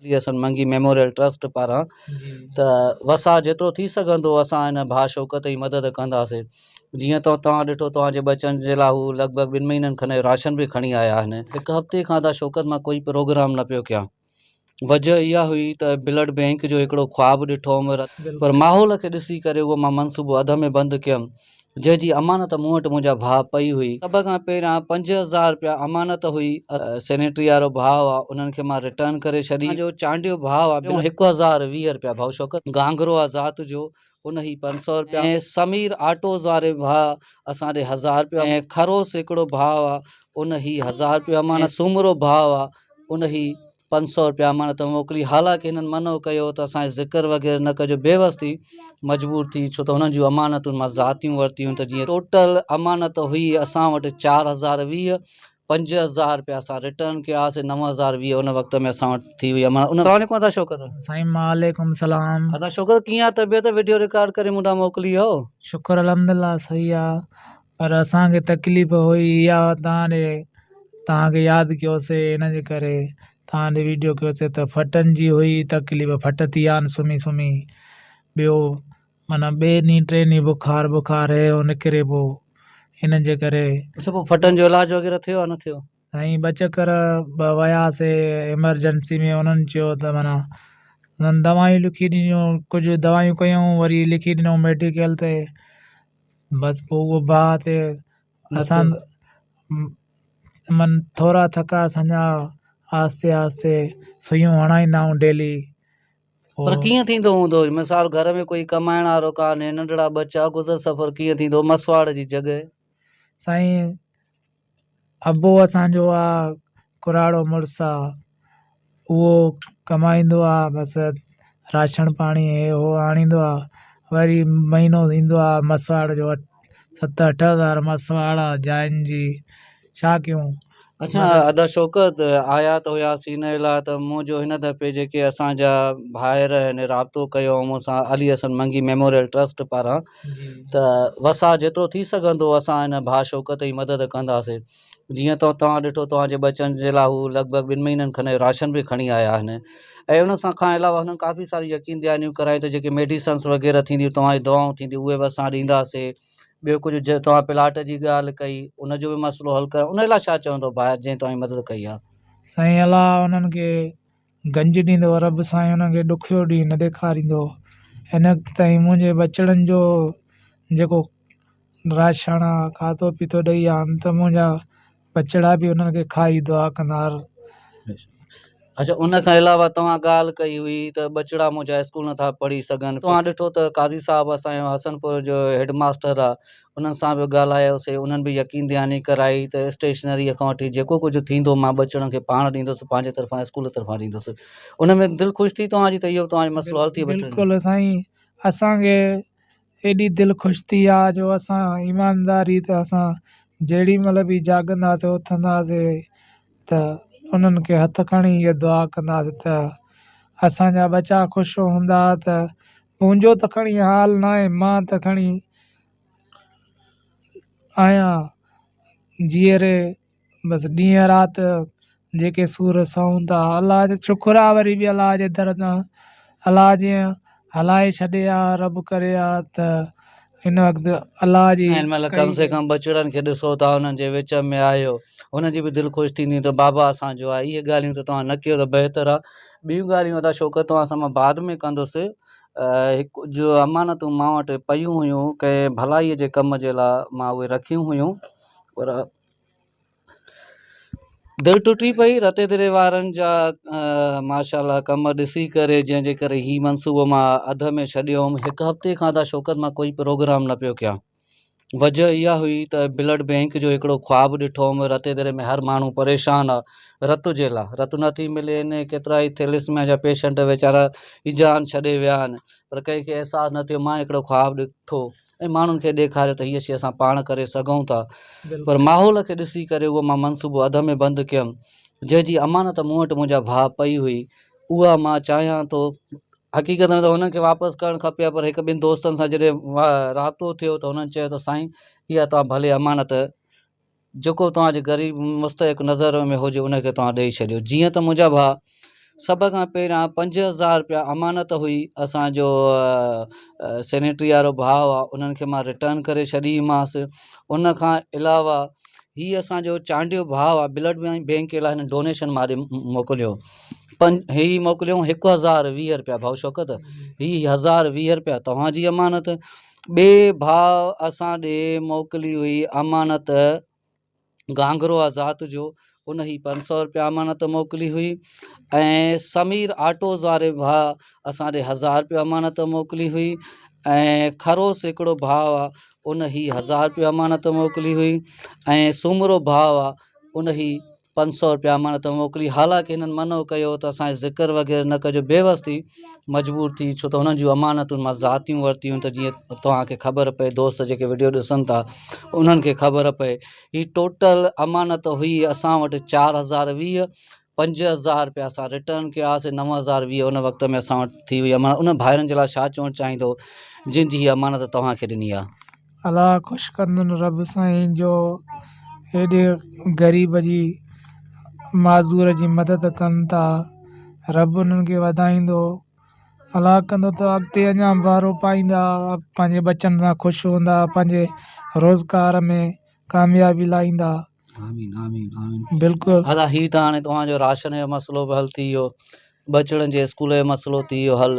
علي حسن Mangi memorial trust پاران ته وسان جيترو ٿي سگهندو اسان هن ڀاء شوڪت جي مدد ڪنداسين جيئن ته توهان ڏٺو توهان جي ٻچن جي لاء هو لڳ ڀڳ ٻن مهينن کن جو راشن به کڻي آيا آهن هڪ هفتي کان ادا شوڪت مان ڪوئي پروگرام نه پيو ڪيان وجه اها هئي ته بلڊ بينڪ جو هڪڙو خواب ڏٺو هوم پر ماحول کي ڏسي ڪري اهو مان منصوبو اڌ ۾ بند ڪيم جنهن جي امانت مون وٽ منهنجا ڀاء پئي هئي. سڀ کان پهريان 5000 رپيا امانت هئي. سينيٽري وارو ڀاء آ انهن کي مان رٽرن ڪري ڇڏي. جو چانڊيو ڀاء آ ٻيو 1020 رپيا ڀائو شوڪت گانگرو آ ذات جو ان هي 500 رپيا ۽ سمير آٽوز واري ڀاء اسان ڏي هزار رپيا ۽ خروس هڪڙو ڀاء آ ان هي هزار رپيو امانت سومرو ڀاء آ ان هي 500 رپيا امانت موڪلي حالانڪه هنن منع ڪيو ته اسان جو ذڪر وغيره نه ڪجو بيوس ٿي مجبور ٿي ڇو ته هنن جون امانتون مان ذاتيون ورتيون ته جيئن ٽوٽل امانت هئي اسان وٽ 4020، 5000 رپيا اسان رٽرن ڪيا هئاسي 9020 ان وقت ۾ اسان وٽ ٿي وئي امانت. السلام عليڪم ادا شوڪت. سائين وعليڪم السلام. ادا شوڪت ڪيئن آ طبيعت وڊيو رڪارڊ ڪري مون ڏانهن موڪلي هو. شڪر الحمدلله صحيح آ پر اسان کي تڪليف هئي اها توهان ڏي توهان کي ياد ڪيوسي ان جي ڪري توهان ڏي ويڊيو ڪيوسي ته ڦٽن جي هئي تڪليف ڦٽ ٿي ويا آهن سمهي سمهي ٻيو معنيٰ ٻئي ڏينهن ٽئين ڏينهن بخار بخار هي هو نڪري پيو ان جي ڪري. اڇا پوء ڦٽن جو علاج وغيره ٿيو يا نه ٿيو؟ سائين ٻه چڪر وياسي ايمرجنسي ۾ انهن چيو ته معنيٰ انهن دوائون لکي ڏنيون ڪجهه دوائون ڪيون وري لکي ڏنو ميڊيڪل تي بس پوء اهو باهه تي اسان من ٿورا ٿڪا سڃا آهستي آهستي سيون هڻائيندا آهيون ڊيلي. پر ڪيئن ٿيندو هوندو مثال گهر ۾ ڪوئي ڪمائڻ وارو ڪانهي ننڍڙا ٻچا گذر سفر ڪيئن ٿيندو مسواڙ جي جڳهه. سائين ابو اسان جو آ ڪراڙو مڙس آ اهو ڪمائيندو آ بس راشڻ پاڻي هي هو آڻيندو آ وري مهينو ايندو آ مسواڙ جو ست اٺ هزار مسواڙ آ جاين جي ڇا ڪيون. اڇا ادا شوڪت آيا ته هياسين ان لاء ته منهنجو هن دفعي جيڪي اسان جا ڀائر آهن رابطو ڪيو مون سان علي حسن منگي ميموريل ٽرسٽ پاران ته وسان جيترو ٿي سگهندو اسان هن ڀاء شوڪت جي مدد ڪنداسين جيئن ته توهان ڏٺو توهان جي ٻچن جي لاء هو لڳ ڀڳ ٻن مهينن کن جو راشن به کڻي آيا آهن ۽ ان سان کان علاوه هنن ڪافي ساري يقين دهانيون ڪرائي ته جيڪي ميڊيسنس وغيره ٿينديون توهان جون دوائون ٿينديون اهي به اسان ڏينداسين ٻيو ڪجهه جي توهان پلاٽ جي ڳالهه ڪئي ان جو به مسئلو حل ڪرڻ ان لاء ڇا چوندو ڀاء جنهن توهان جي مدد ڪئي آهي. سائين الله انهن کي گنج ڏيندو رب سائين انهن کي ڏکيو ڏينهن نه ڏيکاريندو هن وقت تائين منهنجي ٻچڙن جو جيڪو راشڻ آ کاڌو پيتو ڏئي آ ته منهنجا ٻچڙا به انهن کي کائي دعا ڪندا. اڇا ان کان علاوه توهان ڳالهه ڪئي هئي ته ٻچڙا منهنجا اسڪول نٿا پڙهي سگهن توهان ڏٺو ته قاضي صاحب اسان جو حسن پور جو هيڊ ماستر آ انهن سان به ڳالهايوسي انهن به يقين دهاني ڪرائي ته اسٽيشنري کان وٺي جيڪو ڪجهه ٿيندو مان ٻچڙن کي پاڻ ڏيندس پنهنجي طرفان اسڪول طرفان ڏيندس ان ۾ دل خوش ٿي توهان جي ته اهو توهان جو مسئلو حل ٿي ويو بلڪل سائين اسان کي ايڏي دل خوش ٿي آ جو اسان ايمانداري ته اسان جيڏي مهل به جاڳنداسي اٿنداسي ته انهن کي هٿ کڻي اها دعا ڪنداسي ته اسان جا ٻچا خوش هوندا ته منهنجو ته کڻي حال ناهي مان ته کڻي آهيان جيئري بس ڏينهن رات جيڪي سور سهون ٿا الله جو شڪر آ وري به الله جي در تان الله جيئن هلائي ڇڏي آ رب ڪري آ ته هن وقت الله جي هن مهل ڪم سي ڪم ٻچڙن کي ڏسو ٿا انهن جي وچ ۾ آهيو هن جي به دل خوش ٿيندي ته بابا اسان جو آهي اهي ڳالهيون ته توهان نه ڪيو ته بهتر آ ٻيون ڳالهيون ادا شوڪت توهان سان مان بعد ۾ ڪندس هڪ ڪجهه امانتون مان وٽ پيون هيون ڪنهن ڀلائي جي ڪم جي لاء مان اهي رکيون هيون پر دل ٽٽي پئي رتي دري وارن جا ماشاء الله ڪم ڏسي ڪري جنهن جي ڪري هي منصوبو مان اڌ ۾ ڇڏيو هوم هڪ هفتي کان ادا شوڪت مان ڪوئي پروگرام نه پيو ڪيان وجه اها هئي ته بلڊ بينڪ جو هڪڙو خواب ڏٺو هوم رتي دري ۾ هر ماڻهو پريشان آ رت جي لاء رت نٿي ملي ان ڪيترا ئي ٿيلسميا جا پيشنٽ ويچارا هي جان ڇڏي ويا آهن پر ڪنهن کي احساس نه ٿيو مان هڪڙو خواب ڏٺو ۽ ماڻهن کي ڏيکاريو ته هيء شيء اسان پاڻ ڪري سگهون ٿا پر ماحول کي ڏسي ڪري اهو مان منصوبو اڌ ۾ بند ڪيم جنهن جي امانت مون وٽ منهنجا ڀاء پئي هئي اها مان چاهيان ٿو حقيقت ۾ ته هنن کي واپس ڪرڻ کپي ها پر هڪ ٻن دوستن سان جڏهن رابطو ٿيو ته هنن چيو ته سائين اها توهان ڀلي امانت جيڪو توهان جي غريب مستحق نظر ۾ هجي ان کي توهان ڏئي ڇڏيو جيئن ته منهنجا ڀاء سڀ کان پهريان 5000 رپيا امانت هئي اسان جو سينيٽري وارو ڀاء آ انهن کي مان ريٽرن ڪري ڇڏيمانس. ان کان علاوه هي اسان جو چانڊيو ڀاء آ بلڊ بينڪ جي لاء هن ڊونيشن مان ڏي موڪليو هي موڪليو 1020 رپيا ڀاء شوڪت هي 1020 رپيا توهان جي امانت. ٻئي ڀاء اسان ڏي موڪلي هئي امانت گانگرو آ ذات جو ان هي 500 رپيا امانت موڪلي هئي ۽ سمير آٽوز واري ڀاء اسان ڏي 1000 رپيو امانت موڪلي هئي ۽ خروس هڪڙو ڀاء آ ان هي 1000 رپيو امانت موڪلي هئي ۽ سومرو ڀاء آ ان هي 500 رپيا امانت موڪلي. حالانڪه هنن منع ڪيو ته اسان جو ذڪر وغيره نه ڪجو، بيوس ٿي مجبور ٿي ڇو ته هنن جون امانتون مان ذاتيون ورتيون ته جيئن توهان کي خبر پئي دوست جيڪي وڊيو ڏسن ٿا انهن کي خبر پئي. هي ٽوٽل امانت هئي اسان وٽ 4020، 5000 رپيا اسان ريٽرن ڪياسي، 9020 ان وقت ۾ اسان وٽ ٿي وئي امانت. انهن ڀائرن جي لاء ڇا چوڻ چاهيندو جن جي هي امانت توهان کي ڏني آهي؟ الله خوش ڪندن رب سائين جو ايڏي غريب جي معذور جي مدد ڪن ٿا رب انهن کي وڌائيندو الله ڪندو ته اڳتي اڃا بارو پائيندا پنهنجي ٻچن سان خوش هوندا پنهنجي روزگار ۾ ڪاميابي لائيندا. آمين آمين آمين بلڪل. ادا هي ته هاڻي توهان جو راشن جو مسئلو به حل ٿي ويو ٻچڙن جي اسڪول جو مسئلو ٿي ويو حل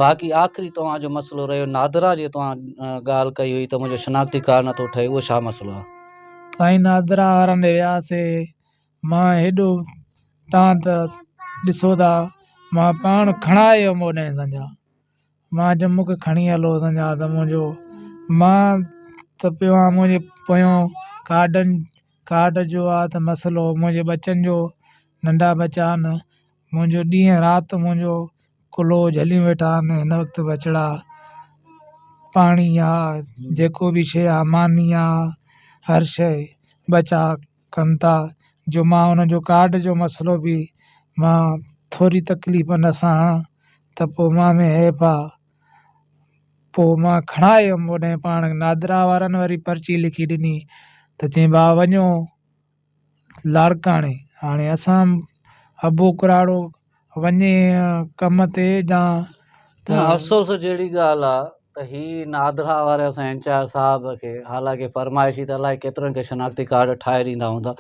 باقي آخري توهان جو مسئلو رهيو نادرا جي توهان ڳالهه ڪئي هئي ته منهنجو شناختي ڪارڊ نٿو ٺهي اهو ڇا مسئلو آهي. سائين نادرا وارن ڏي وياسي مان هيڏو تان ته ڏسو ٿا مان پاڻ کڻائي ويم اوڏانهن سمجها مان چيم مون کي کڻي هلو سمجها ته منهنجو مان ته پيو آهيان منهنجي پويان ڪارڊن ڪارڊ جو آهي ته مسئلو منهنجي ٻچن جو ننڍا ٻچا آهن منهنجو ڏينهن رات منهنجو ڪلهو جهليون ويٺا آهن هن وقت ٻچڙا پاڻي آ جيڪو به شيء آ ماني آ هر شيء ٻچا ڪن ٿا جو مان ان جو ڪارڊ جو مسئلو به مان ٿوري تڪليف نه سهان ته پوء مان ۾ عيب آ پوء مان کڻائي ويم اوڏانهن پاڻ نادرا وارن وري پرچي لکي ڏني ته چيائين ڀاء وڃو لاڙڪاڻي هاڻي اسان ابو ڪراڙو وڃي ڪم تي جا ته افسوس جهڙي ڳالهه آ ته هي نادرا واري اسان انچارج صاحب کي حالانڪه فرمائشي ته الائي ڪيترن کي شناختي ڪارڊ ٺاهي ڏيندا هوندا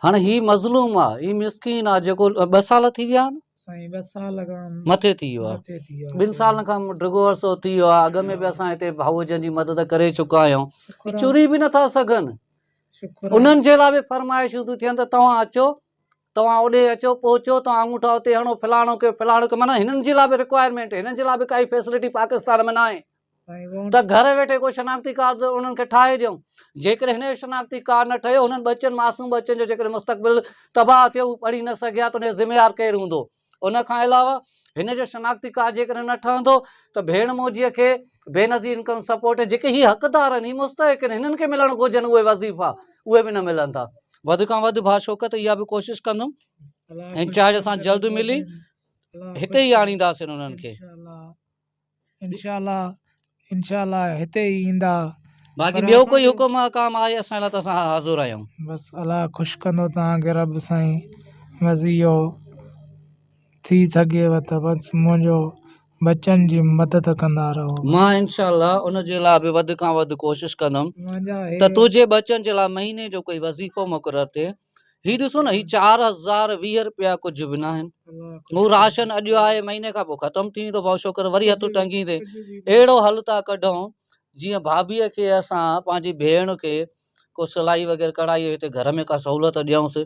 هاڻي هي مظلوم آ هي مسڪين آ جيڪو ٻه سال ٿي ويا آهن سائين ٻه سال کان مٿي ٿي ويو آ مٿي ٿي ويو آ ٻن سالن کان ڊگهو عرصو ٿي ويو آ اڳ ۾ به اسان هتي ڀائو جن جي مدد ڪري چڪا آهيون شڪر آ چري به نٿا سگهن شڪر آ انهن جي لاء به فرمائشون ٿيون ٿين ته توهان اچو توهان اوڏي اچو پهچو توهان آڱوٺا اتي هڻو فلاڻو ڪيو فلاڻو ڪيو معنيٰ هنن جي لاء به رڪوائرمينٽ هنن جي لاء به ڪائي فيسلٽي پاڪستان ۾ ناهي ته گهر ويٺي ڪو شناختي ڪارڊ انهن کي ٺاهي ڏيون جيڪڏهن هن جو شناختي ڪارڊ نه ٺهيو هنن ٻچن معصوم ٻچن جو جيڪڏهن مستقبل تباهه ٿيو هو پڙهي نه سگهيا ته ان جو ذميوار ڪير هوندو ان کان علاوه هن جو شناختي ڪارڊ جيڪڏهن نه ٺهندو ته ڀيڻ موجيء کي بينظير انڪم سپورٽ جيڪي هي حقدار آهن هي مستحق آهن هنن کي ملڻ گهرجن اهي وظيفا اهي به نه ملن ٿا. وڌ کان وڌ ڀاء شوڪت اها به ڪوشش ڪندم انچارج سان جلد ملي هتي ئي آڻينداسين انهن کي. انشاء الله انشاء الله هتي ئي ايندا. باقي ٻيو ڪوئي حڪم احڪام آهي اسان لاء ته اسان حاضر آهيون. بس الله خوش ڪندو توهان کي رب سائين بس اهو ٿي سگهيو ته بس منهنجو ٻچن جي مدد ڪندا رهو. مان انشاء الله ان جي لاء به وڌ کان وڌ ڪوشش ڪندم ته تنهنجي ٻچن جي لاء مهيني جو ڪوئي وظيفو مقرر ٿئي. هي ڏسو نه هي 4020 رپيا ڪجهه به ناهن. هو راشن اڄ آهي مهيني کان پوء ختم ٿي ويندو ڀائو شوڪت وري هٿ ٽنگيندي. اهڙو حل ٿا ڪڍون جيئن ڀاڀيء کي اسان پنهنجي ڀيڻ کي ڪو سلائي وغيره ڪڙهائي هتي گهر ۾ ڪا سهولت ڏيونس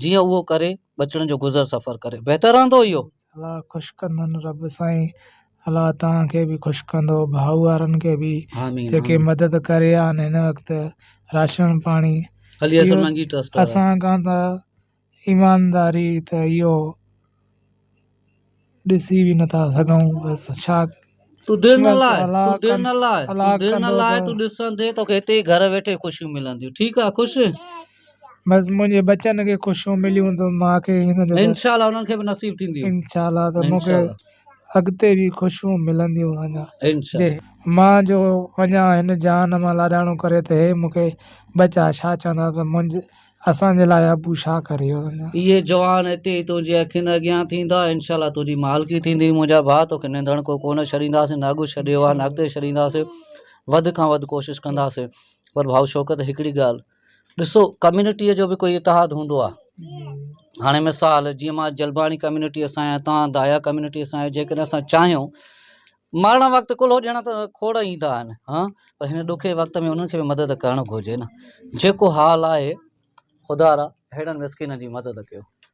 جيئن اهو ڪري ٻچڙن جو گذر سفر ڪري بهتر رهندو اهو. الله خوش ڪندن رب سائين الله توهان کي به خوش ڪندو ڀائو وارن کي به جيڪي مدد ڪري آهن هن وقت راشن پاڻي علي حسن منگي ٽرسٽ وارا. اسان کان ته ايمانداري ته اهو ڏسي به نٿا سگهون بس ڇا تون دل نه لاء تون دل نه لاء تون دل نه لاء تون ڏسندين توکي هتي ئي گهر ويٺي خوشيون ملنديون ٺيڪ آ خوش. بس منهنجي ٻچن کي خوشيون مليون ته مان کي هن جو انشاء الله انهن کي به نصيب ٿينديون انشاء الله ته مون کي اڳتي به خوشيون ملنديون اڃا جي مان جو وڃان هن جهان مان لاڏاڻو ڪري ته هي مون کي ٻچا ڇا چوندا ته منهنجي اسان جي لاء ابو ڇا ڪري ويو. اهي جوان هتي ئي تنهنجي اکين اڳيان ٿيندا، انشاء الله تنهنجي مالڪي ٿيندي منهنجا ڀاء، توکي ننڌڻڪو ڪونه ڇڏينداسين، نه اڳ ڇڏيو آهي نه اڳتي ڇڏينداسين، وڌ کان وڌ ڪوشش ڪنداسين. پر ڀائو شوڪت هڪڙي ڳالهه ڏسو ڪميونٽيء جو به ڪوئي اتحاد هوندو آهي. هاڻي مثال جيئن مان جلباڻي ڪميونٽيء سان آهيان توهان دايا ڪميونٽيء سان آهيو جيڪڏهن اسان چاهيون مرڻ وقت ڪلهو ڏيڻ ته کوڙ ايندا آهن ها پر هن ڏکي وقت ۾ انهن کي به مدد ڪرڻ گهرجي نه جيڪو حال آهي خدا را ههڙن مسڪينن جي مدد ڪيو.